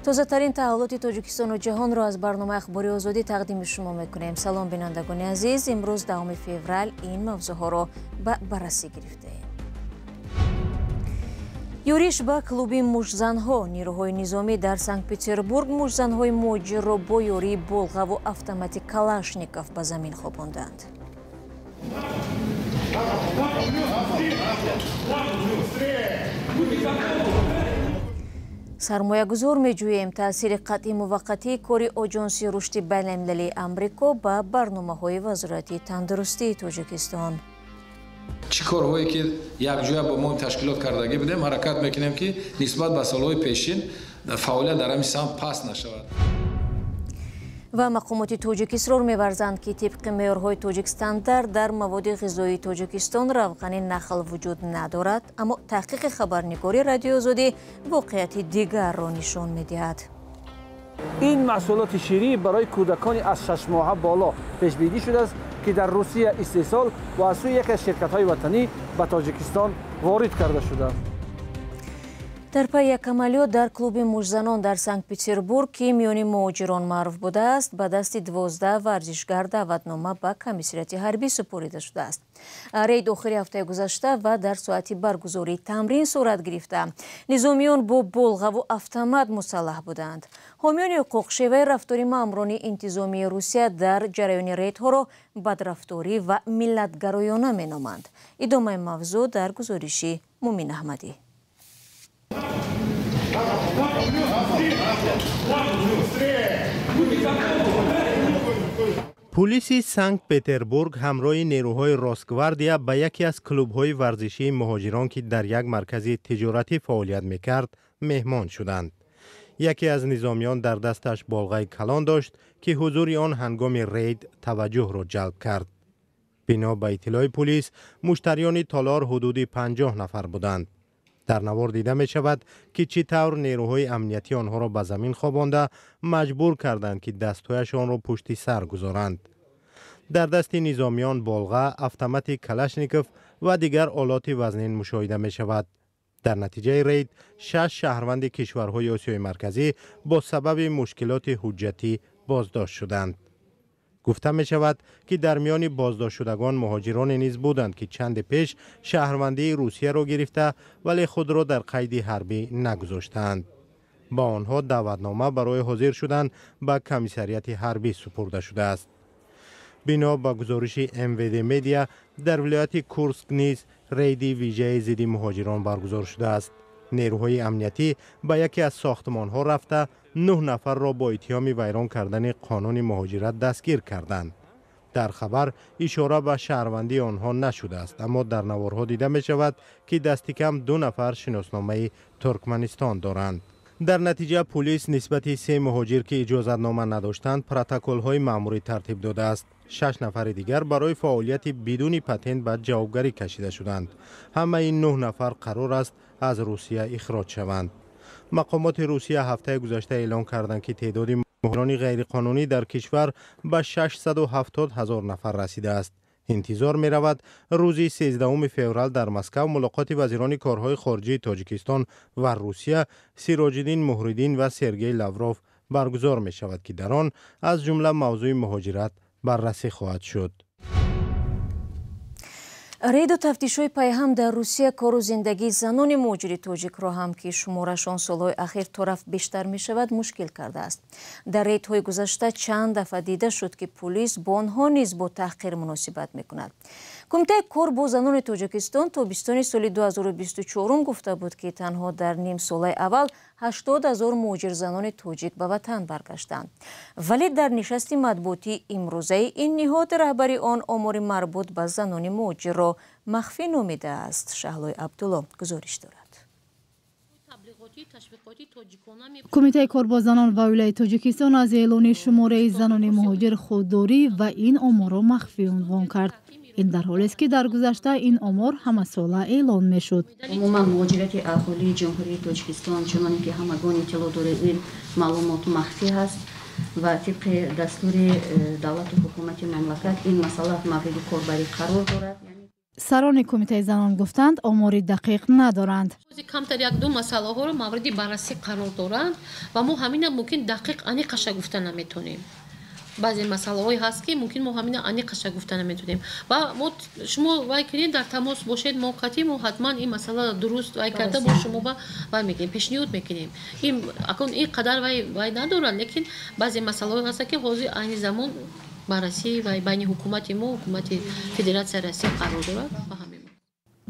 Тозатарин таҳаввулоти Тоҷикистону ҷаҳонро аз барномаи Ахбори Озодӣ тақдими шумо мекунем. Салом, бинандагони азиз. Имрӯз 10 феврал ин мавзӯъҳоро ба баррасӣ гирифтаем. Юриш ба клуби муштзанҳо. Нерӯҳои низомӣ дар Санкт-Петербург муштзанҳои муҳоҷирро бо ёрии болғаву автомати Калашников ба замин хобонданд. Сармоягузор меҷӯем. Таъсири қатъи муваққатии кори Оҷонсии рушди байналмилалии Амрико ба барномаҳои Вазорати тандурустии Тоҷикистон. Чӣ корҳое ки якҷоя бо мо ташкилот кардагӣ будем, ҳаракат мекунем, ки нисбат ба солҳои пешин фаъолият дар ҳамин самт паст нашавад. Ва мақомоти тоҷик исрор меварзанд, ки тибқи меъёрҳои Тоҷикстандарт дар маводи ғизоии Тоҷикистон равғани нахл вуҷуд надорад, аммо таҳқиқи хабарнигори Радиои Озодӣ воқеияти дигарро нишон медиҳад. Ин маҳсулоти ширӣ барои кӯдакони аз 6 моҳа боло пешбинӣ шудааст, ки дар Русия истеҳсол ва аз сӯи яке аз ширкатҳои ватанӣ ба Тоҷикистон ворид карда шудааст. Дар пайи як амалиёт дар клуби муштзанон дар Санкт-Петербург, ки миёни муҳоҷирон маъруф будааст, ба дасти 12 варзишгар даъватнома ба комиссариати ҳарбӣ супорида шудааст. Рейд охири ҳафтаи гузашта ва дар соати баргузории тамрин сурат гирифта. Низомиён бо болғаву автомат мусаллаҳ буданд. Ҳомиёни ҳуқуқ шеваи рафтори маъмурони интизомии Русия дар ҷараёни рейдҳоро бадрафторӣ ва миллатгароёна меноманд. Идомаи мавзӯъ дар гузориши Мумин Аҳмадӣ. Пулиси Санкт-Петербург ҳамроҳи нерӯҳои Росгвардия ба яке аз клубҳои варзишии муҳоҷирон, ки дар як маркази тиҷоратӣ фаъолият мекард, меҳмон шуданд. Яке аз низомиён дар дасташ болғаи калон дошт, ки ҳузури он ҳангоми рейд таваҷҷӯҳро ҷалб кард. Бино ба иттилои пулис, муштариёни толор ҳудуди 50 нафар буданд. Дар навор дида мешавад, ки чӣ тавр нерӯҳои амниятӣ онҳоро ба замин хобонда маҷбур карданд, ки дастҳояшонро пушти сар гузоранд. Дар дасти низомиён болға, автомати Калашников ва дигар олоти вазнин мушоҳида мешавад. Дар натиҷаи рейд 6 шаҳрванди кишварҳои Осиёи Марказӣ бо сабаби мушкилоти ҳуҷҷатӣ боздошт шуданд. Гуфта мешавад, ки дар миёни боздоштшудагон муҳоҷироне низ буданд, ки чанде пеш шаҳрвандии Русияро гирифта, вале худро дар қайди ҳарбӣ нагузоштаанд. Ба онҳо даъватнома барои ҳозир шудан ба комиссариати ҳарбӣ супурда шудааст. Бино ба гузориши МВД Медиа, дар вилояти Курск низ рейди вижаи зидди муҳоҷирон баргузор шудааст. Нерӯҳои амниятӣ ба яке аз сохтмонҳо рафта 9 нафарро бо иттиҳоми вайрон кардани қонуни муҳоҷират дастгир карданд. Дар хабар ишора ба шаҳрвандии онҳо нашудааст, аммо дар наворҳо дида мешавад, ки дасти кам 2 нафар шиносномаи Туркманистон доранд. Дар натиҷа пулис нисбати 3 муҳоҷир, ки иҷозатнома надоштанд, протоколҳои маъмурӣ тартиб додааст. 6 нафари дигар барои фаъолияти бидуни патент ба ҷавобгарӣ кашида шуданд. Ҳамаи 9 нафар қарор аст аз Русия ихроҷ шаванд. Мақомоти Русия ҳафтаи гузашта эълон карданд, ки теъдоди муҳоҷирони ғайриқонунӣ дар кишвар ба 670 ҳазор нафар расидааст. Интизор меравад, рӯзи 13 феврал дар Москав мулоқоти вазирони корҳои хориҷии Тоҷикистон ва Русия Сироҷиддин Муҳриддин ва Сергей Лавров баргузор мешавад, ки дар он аз ҷумла мавзӯи муҳоҷират баррасӣ хоҳад шуд. Рейду тафтишҳои пайҳам дар Русия кору зиндагии занони муҳоҷири тоҷикро ҳам, ки шуморашон солҳои ахир торафт бештар мешавад, мушкил кардааст. Дар рейдҳои гузашта чанд дафъа дида шуд, ки пулис бо онҳо низ бо таҳқир муносибат мекунад. Кумитаи кор бо занони Тоҷикистон тобистони соли 2024 гуфта буд, ки танҳо дар нимсолаи аввал 80 ҳазор муҳоҷирзанони тоҷик ба ватан баргаштанд. Вале дар нишасти матбуотии имрӯзаи ин ниҳод раҳбари он омори марбут ба занони муҳоҷирро махфӣ номидааст. Шаҳлои Абдулло гузориш дорад. Кумитаи кор бо занон ва оилаи Тоҷикистон аз эълони шумораи занони муҳоҷир худдорӣ ва ин оморро махфӣ унвон кард. Ин дар ҳолест, ки дар гузашта ин омор ҳамасола эълон мешуд. Умуман муҳоҷирати аҳолии Ҷумҳурии Тоҷикистон, чуноне ки ҳамагон иттилоъ доред, ин маълумот махфӣ ҳаст ва тибқи дастури давлату ҳукумати мамлакат ин масъала мавриди корбарӣ қарор дорад. Сарони кумитаи занон гуфтанд, омори дақиқ надоранд. Камтар як-ду масъалаҳоро мавриди баррасӣ қарор доранд ва мо ҳамина мумкин дақиқ аниқаша гуфта наметонем. Баъзе масъалаҳое ҳаст, ки мумкин мо ҳамина аниқаша гуфта наметонем. Ва мо шумо вай кунед, дар тамос бошед, мо қатъи мо ҳатман ин масъаларо дуруст вай карда бо шумо вай мекунем, пешниҳод мекунем. Ин акун ин қадар вай надорад, лекин баъзе масъалаҳое ҳастанд, ки ҳозир айни замон баррасӣ ва байни ҳукумати мо, ҳукумати Федератсияи Россия қарор дорад.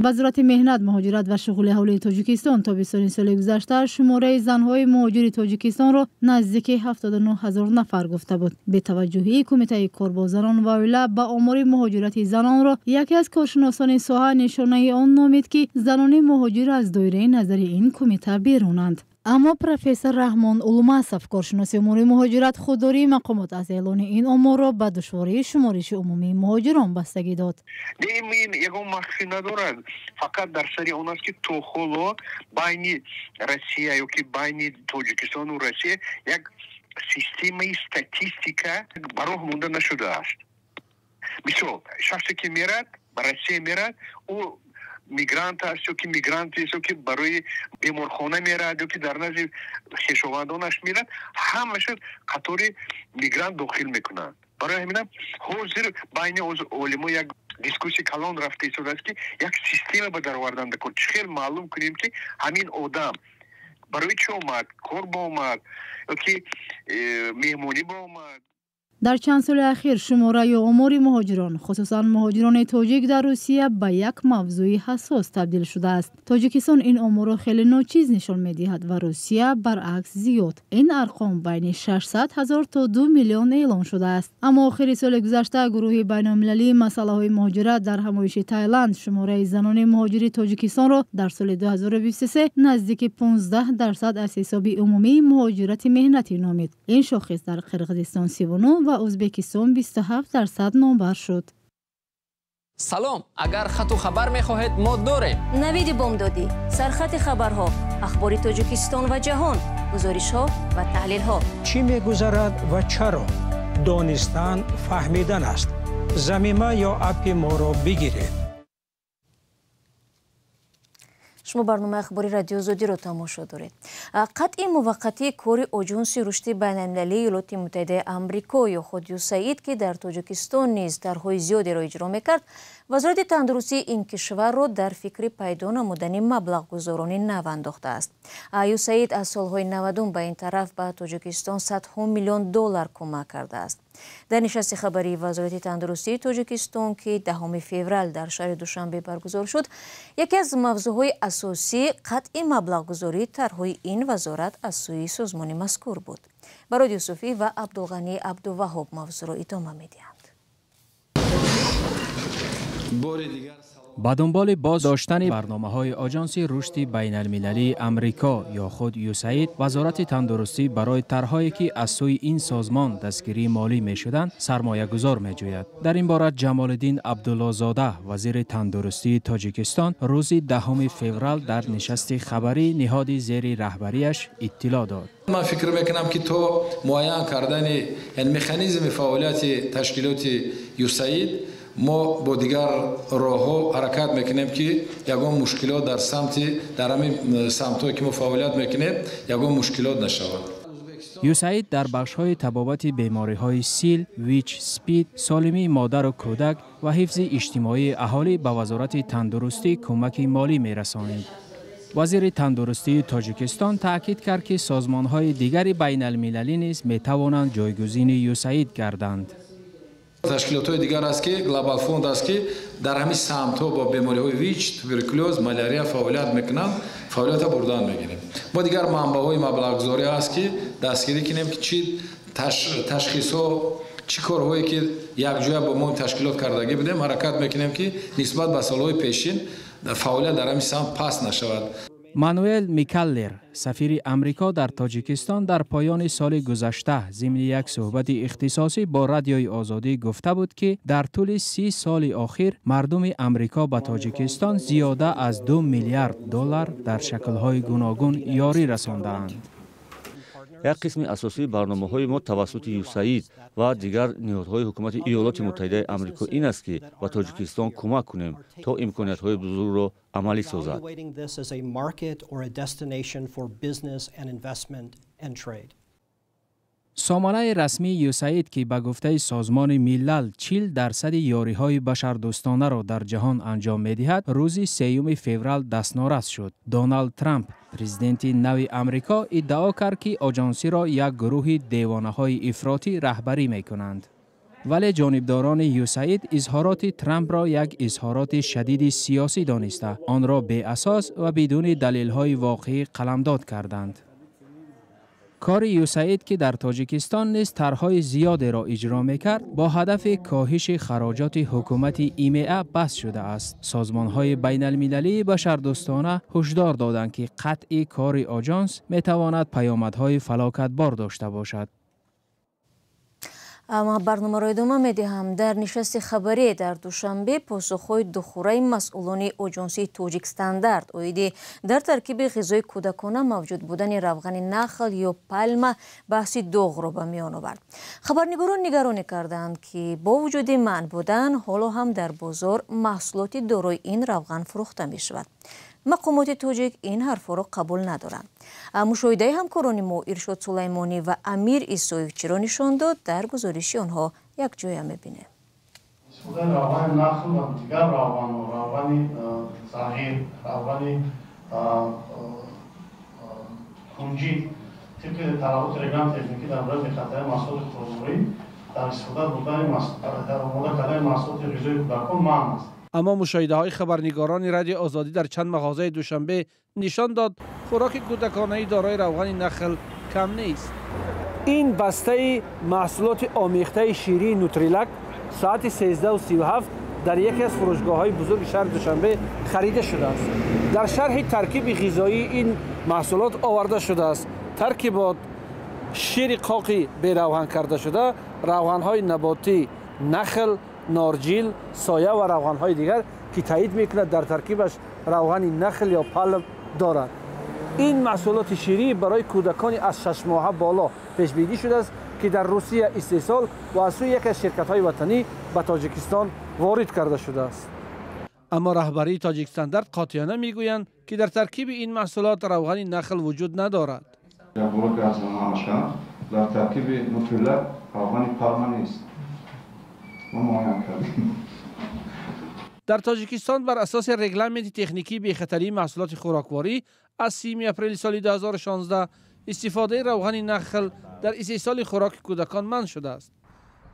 Вазорати меҳнат, муҳоҷират ва шуғли аҳолии Тоҷикистон тобистони соли гузашта шумораи занҳои муҳоҷири Тоҷикистонро наздики 79 ҳазор нафар гуфта буд. Бетаваҷҷӯҳии кумитаи кор бо занон ва оила ба омори муҳоҷирати занонро яке аз коршиносони соҳа нишонаи он номид, ки занони муҳоҷир аз доираи назари ин кумита берунанд. Аммо профессор Раҳмон Улмасов, коршиноси умури муҳоҷират, худдории мақомот аз эълони ин оморро ба душвории шумориши умумии муҳоҷирон бастагӣ дод. Ин ягон махфӣ надорад, фақат дар сари он аст, ки то ҳоло байни Россия ё ки байни Тоҷикистону Россия як системаи статистика ба роҳ монда нашудааст. Мисол, шахсе ки мерад ба Россия мерад, ӯ мигрант аст ё ки мигрант аст, ё ки барои беморхона мерад, ё ки дар назди хешовандонаш мерад, ҳамаша қатори мигрант дохил мекунанд. Барои ҳаминам ҳозир байни олимо як дискуссия калон рафта истодааст, ки як система ба даровардан дакор, чӣ хел маълум кунем, ки ҳамин одам барои чӣ омад, кор ба омад ё ки меҳмонӣ ба омад. Дар чанд соли ахир шумора ё омори муҳоҷирон, хусусан муҳоҷирони тоҷик дар Русия, ба як мавзӯи ҳассос табдил шудааст. Тоҷикистон ин оморро хеле ночиз нишон медиҳад ва Русия баръакс зиёд. Ин арқом байни 600 ҳазор то 2 миллион эълон шудааст. Аммо охири соли гузашта гурӯҳи байналмилалии масъалаҳои муҳоҷират дар ҳамоиши Тайланд шумораи занони муҳоҷири Тоҷикистонро дар соли 2023 наздики 15% аз ҳисоби умумии муҳоҷирати меҳнатӣ номид. Ин шохис дар Қирғизистон 39 ва Ӯзбекистон 27% номбар шуд. Салом, агар хату хабар мехоҳед, мо дорем. Навиди бомдодӣ, сархати хабарҳо, ахбори Тоҷикистон ва ҷаҳон, гузоришҳо ва таҳлилҳо. Чӣ мегузарад ва чаро? Донистан фаҳмидан аст. Замима ё аппи моро бигиред. Шумо барномаи ахбори Радио Озодиро тамошо доред. Қатъи муваққатии кори Оҷонси рушди байналмилалии Иёлоти Муттаҳидаи Амрико ё худ ЮСАИД, ки дар Тоҷикистон низ тарҳҳои зиёдеро иҷро мекард, вазорати тандурустии ин кишварро дар фикри пайдо намудани маблағгузорони нав андохтааст. ЮСАИД аз солҳои 90 ба ин тараф ба Тоҷикистон садҳо миллион доллар кӯмак кардааст. Дар нишасти хабарии вазорати тандурустии Тоҷикистон, ки 10 феврал дар шаҳри Душанбе баргузор шуд, яке аз мавзӯъҳои асосӣ қатъи маблағгузории тарҳҳои ин вазорат аз сӯи созмони мазкур буд. Барод Юсуфӣ ва Абдулғанӣ Абдуваҳҳоб мавзӯъро идома медиҳанд. Ба дунболи боздоштани барномаҳои Оҷонси рушди байналмилалии Амрико ё худ ЮСАИД, вазорати тандурустӣ барои тарҳое, ки аз сӯи ин созмон дастгирии молӣ мешуданд, сармоягузор меҷӯяд. Дар ин бора Ҷамолиддин Абдуллозода, вазири тандурустии Тоҷикистон, рӯзи 10 феврал дар нишасти хабарии ниҳоди зери раҳбарияш иттилоъ дод. Ман фикр мекунам, ки то муайян кардани механизми фаъолияти ташкилоти ЮСАИД мо бо дигар роҳҳо ҳаракат мекунем, ки ягон мушкилот дар самти дар ҳамин самтҳое, ки мо фаъолият мекунем, ягон мушкилот нашавад. ЮСАИД дар бахшҳои табобати бемориҳои сил, ВИЧ, СПИД, солимии модару кӯдак ва ҳифзи иҷтимоии аҳолӣ ба вазорати тандурустӣ кӯмаки молӣ мерасонид. Вазири тандурустии Тоҷикистон таъкид кард, ки созмонҳои дигари байналмилалӣ низ метавонанд ҷойгузини ЮСАИД гарданд. Ташкилотҳои дигар аст, ки Глобал фонд аст, ки дар ҳамин самтҳо бо бемориҳои ВИЧ, туберкулёз, малярия фаъолият мекунанд, фаъолиятро бурдан мегирем. Мо дигар манбаъҳои маблағгузорӣ аст, ки дастгирӣ кунем, ки чӣ ташхисҳо, чӣ корҳое, ки якҷоя бо мо ташкилот кардагӣ будем, ҳаракат мекунем, ки нисбат ба солҳои пешин фаъолият дар ҳамин самт паст нашавад. Мануэл Микаллер, сафири Амрико дар Тоҷикистон, дар поёни соли гузашта зимни як суҳбати ихтисосӣ бо Радиои Озодӣ гуфта буд, ки дар тӯли 30 соли охир мардуми Амрико ба Тоҷикистон зиёда аз 2 миллиард доллар дар шаклҳои гуногун ёрӣ расондаанд. Як қисми асосии барномаҳои мо тавассути ЮСАИД ва дигар ниҳодҳои ҳукумати Иёлоти Муттаҳидаи Амрико ин аст, ки ба Тоҷикистон кӯмак кунем, то имкониятҳои бузургро амалӣ созад. Сомонаи расмии ЮСАИД, ки ба гуфтаи Созмони Милал 40% ёриҳои башардӯстонаро дар ҷаҳон анҷом медиҳад, рӯзи 3 феврал дастнорас шуд. Доналд Трамп, президенти нави Амрико, иддао кард, ки оҷонсиро як гурӯҳи девонаҳои ифротӣ раҳбарӣ мекунанд. Вале ҷонибдорони ЮСАИД изҳороти Трампро як изҳороти шадиди сиёсӣ дониста, онро беасос ва бидуни далелҳои воқеӣ қаламдод карданд. Кори ЮСАИД, ки дар Тоҷикистон низ тарҳҳои зиёдеро иҷро мекард, бо ҳадафи коҳиши хароҷоти ҳукумати ИМА баст шудааст. Созмонҳои байналмилалии башардӯстона ҳушдор доданд, ки қатъи кори оҷонс метавонад паёмадҳои фалокатбор дошта бошад. Ама барномаро идома медиҳам. Дар нишасти хабарӣ дар Душанбе посухҳои духураи масъулони оҷонсии Тоҷикстандарт оиди дар таркиби ғизои кӯдакона мавҷуд будани равғани нахл ё пальма баҳси доғро ба миён овард. Хабарнигорон нигаронӣ карданд, ки бо вуҷуди манъ будан ҳоло ҳам дар бозор маҳсулоти дорои ин равған фурӯхта мешавад. Мақомоти тоҷик ин ҳарфҳоро қабул надоранд. Мушоҳидаи ҳамкорони мо Иршод Сулаймонӣ ва Амир Исоев чиро нишон дод, дар гузориши онҳо якҷоя мебинем. Истифодаи равғани нахл ва дигар равғанҳо, равғани зағир, равғани кунҷид тибқи талаботи регламенти техникӣ дар бораи бехатарии маҳсулоти хӯрокворӣ дар истифода бурдани дар омода кардани маҳсулоти ғизои кӯдакон манъ аст. Аммо мушоҳидаҳои хабарнигорони Радиои Озодӣ дар чанд мағозаи Душанбе нишон дод, хӯроки кӯдаконаи дорои равғани нахл кам нест. Ин бастаи маҳсулоти омехтаи ширии Нутрилак соати 13:37 дар яке аз фурӯшгоҳҳои бузурги шаҳри Душанбе харида шудааст. Дар шарҳи таркиби ғизоии ин маҳсулот оварда шудааст: таркибот шири қоқи беравған карда шуда, равғанҳои наботӣ, нахл, норҷил, соя ва равғанҳои дигар, ки таъйид мекунад дар таркибаш равғани нахл ё палм дорад. Ин маҳсулоти ширӣ барои кӯдакони аз 6 моҳа боло пешбинӣ шудааст, ки дар Русия истеҳсол ва аз сӯи яке аз ширкатҳои ватанӣ ба Тоҷикистон ворид карда шудааст. Аммо раҳбарии Тоҷикстандарт қотиёна мегӯянд, ки дар таркиби ин маҳсулот равғани нахл вуҷуд надорад. Дар таркиби Нутрилак равғани палма нест. Дар Тоҷикистон бар асоси регламенти техникии бехатарии маҳсулоти хӯрокворӣ аз 3 апрели соли 2016 истифодаи равғани нахл дар истеҳсоли хӯроки кӯдакон манъ шудааст.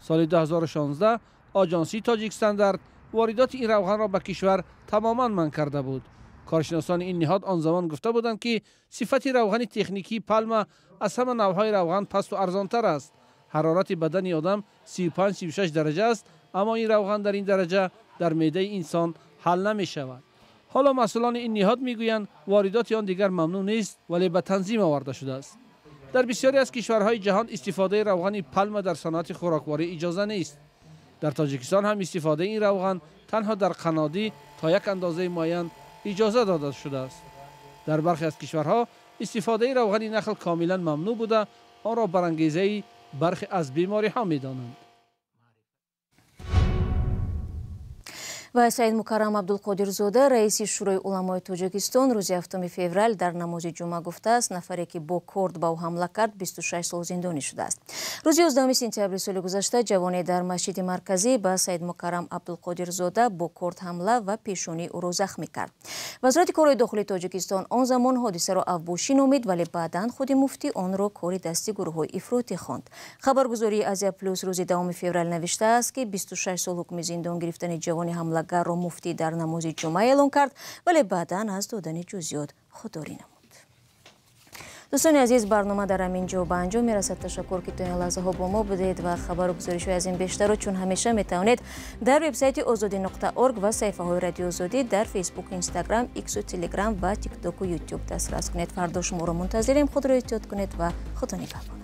Соли 2016 оҷонсии Тоҷикстандарт воридоти ин равғанро ба кишвар тамоман манъ карда буд. Коршиносони ин ниҳод он замон гуфта буданд, ки сифати равғани техникии палма аз ҳама навъҳои равған пасту арзонтар аст. Ҳарорати бадани одам 35-36 дараҷа аст, аммо ин равған дар ин дараҷа дар меъдаи инсон ҳал намешавад. Ҳоло масъулони ин ниҳод мегӯянд, воридоти он дигар мамнӯъ нест, вале ба танзим оварда шудааст. Дар бисёре аз кишварҳои ҷаҳон истифодаи равғани палма дар саноати хӯрокворӣ иҷоза нест. Дар Тоҷикистон ҳам истифодаи ин равған танҳо дар қаннодӣ то як андозаи муайян иҷоза дода шудааст. Дар бархе аз кишварҳо истифодаи равғани нахл комилан мамнӯъ буда, онро барангезаи бархе аз бемориҳо медонанд. Ва Саид Мукаррам Абдулқодирзода, раиси Шӯрои уламои Тоҷикистон, рӯзи 7 феврал дар намози ҷумъа гуфтааст, нафаре ки бо корд ба ӯ ҳамла кард 26 сол зиндонӣ шудааст. Рӯзи 11 сентябри соли гузашта ҷавоне дар масҷиди марказӣ ба Саид Мукаррам Абдулқодирзода бо корд ҳамла ва пешонии ӯро захмӣ кард. Вазорати корҳои дохилии Тоҷикистон он замон ҳодисаро авбошӣ номид, вале баъдан худи муфтӣ онро кори дасти гурӯҳҳои ифротӣ хонд. Хабаргузории Азия Плюс рӯзи 10 феврал навиштааст, ки 26 сол ҳукми зиндон гирифтани ҷавони ҳамла ҳамлагарро муфтӣ дар намози ҷумъа эълон кард, вале баъдан аз додани ҷузъиёт худдорӣ намуд. Дӯстони азиз, барнома дар ҳамин ҷо ба анҷом мерасад. Ташаккур, ки то ин лаҳзаҳо бо мо будед ва хабару гузоришҳои аз ин бештарро чун ҳамеша метавонед дар вебсайти озодӣ.org ва саҳифаҳои Радиои Озодӣ дар Фейсбук, Инстаграм, Иксу, Телеграм ва Тиктоку, Ютуб дастрас кунед. Фардо шуморо мунтазирем. Худро эҳтиёт кунед ва Худо нигаҳбон.